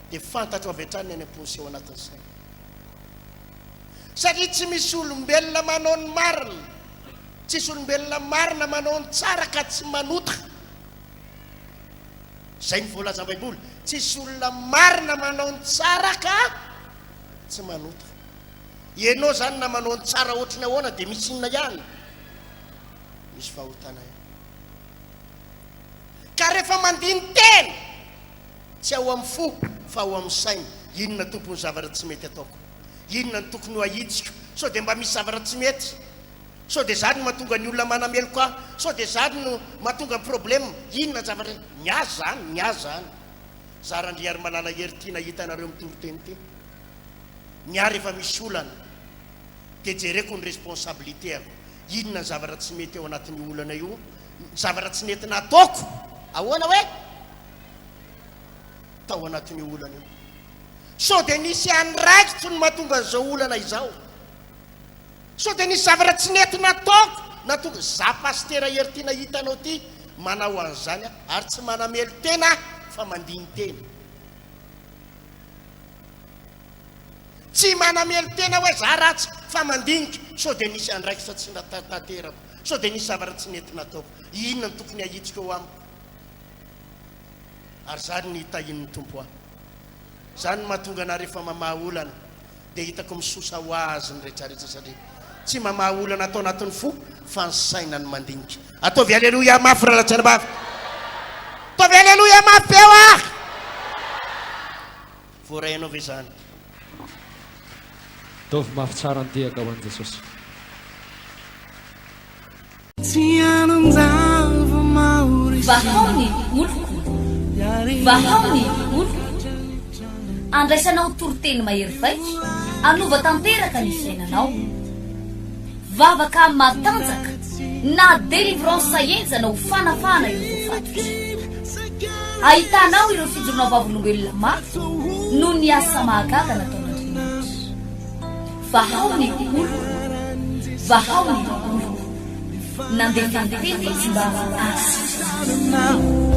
dia fantatro avy hatrany ny any am-pony sy ao anatin'ny sainy. Satria tsy misy olombelona manao ny marina, tsisy olombelona marina manao ny tsara ka tsy manota. Izay no voalazan'ny Baiboly, tsisy olona marina manao ny tsara ka tsy manota. Ianao zany na manao ny tsara ohatry ny ahoana dia misy inona ihany? Misy fahotana ihany. Ka rehefa mandini-tena, tsy ao amin'ny fo fa ao amin'ny saina, inona Tompo ny zavatra tsy mety ataoko? Inona no tokony ho ahitsiko? Sao dia mba misy zavatra tsy mety? Sao dia zany no mahatonga ny olona manameloka ahy? Sao dia zany no mahatonga ny problème? Inona ny zavatra? Ny ahy zany, ny ahy zany. Za Randriarimalala Hery tia nahita anareo mitory teny ity. Ny ahy rehefa misy olana dia jereko ny responsabilité-ako, inona ny zavatra tsy mety ao anatin'io olana io, ny zavatra tsy nety nataoko, ahoana hoe? Tao anatin'io olana io. Sao dia nisy andraikitro no mahatonga an'izao olana izao? Sao dia nisy zavatra tsy nety nataoko nahatonga, za Pasitera Hery ity nahita anao ity manao an'izany aho, ary tsy manamelo-tena aho fa mandini-tena. Tsy manamelo-tena hoe za ratsy fa mandinika sao dia nisy andraikitra tsy natanterako, sao dia nisy zavatra tsy nety nataoko, inona no tokony ahitsiko eo amiko? Ary zany ny hitahian'ny Tompo ahy. Zany no mahatonga anah rehefa mamaha olana dia hitako misosa ho azy ny retraretra satria tsy mamaha olana ato anatin'ny fo fa ny saina no mandinika. Ataovy aleloia mafy rahalahy tsy anabavy. Ataovy aleloia mafy be hoa! Voaray anao ve izany? Ataovy mafy tsara ny tehaka ho an'i Jesosy. Vahao ny oloko, vahao ny oloko. Andraisanao toriteny mahery vaika, hanova tanteraka ny fiainanao. Vavaka matanjaka na délivrance henjana ho fanafahana ireo voafatotra. Ahitanao ireo fijoroana vavolombelona mafy noho ny asa mahagaga nataon'Andriamanitra. Vahao ny oloko, vahao ny oloko. Nandefa ny teny izy mba hahasitrana azy.